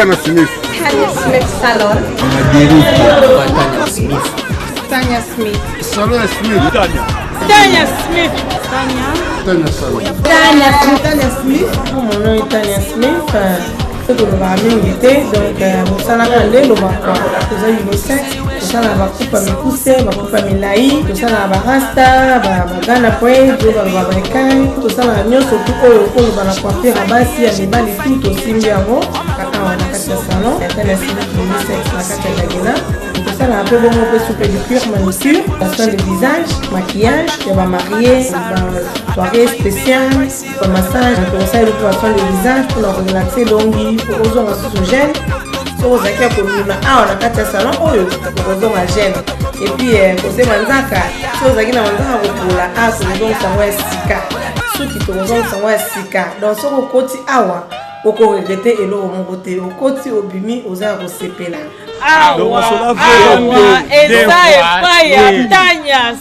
Tanya Smith. Tanya Smith Salon. Tanya Smith. Tanya Smith. Salon ya Smith. Tanya. Tanya Smith. Tanya. Tanya Salon. Tanya Smith. Tanya Smith. Mon nom est Tanya Smith. Tolobaka mingi te, donc mosala kaka nde elobaka. Toza unisex, tosalaka bakupa mikuse, bakupa milai, tosalaka barasta, bagana braids oyo balobaka baekai, tosalaka nyonso tu oyo okoloba na coiffure ya basi, ya mibali, tu tosimbi yango awa na kati ya salon ya Tanya Smith unisex na kati ya Gagena. Tosalaka mpe bongo mpe sous pédicure, manicure, soin de visage, maquillage ya bamarie, basoirée spéciale, bamassage. Tokosala mpe basoin de visage mpona korelaxe elongi po ozonga susu jeune. Soki ozalaki ya koluna, awa na kati ya salon oyo okozonga jeune. Et puis kosema nzaka, soki ozalaki na manzaka kopola, a tokozongisa yango ya sika. Suki tokozongisa yango ya sika. Donc soki okoti awa, okoregretter eloko moko te. Okoti, obimi, oza ya kosepela. Awa, awa eza epai ya Tanya.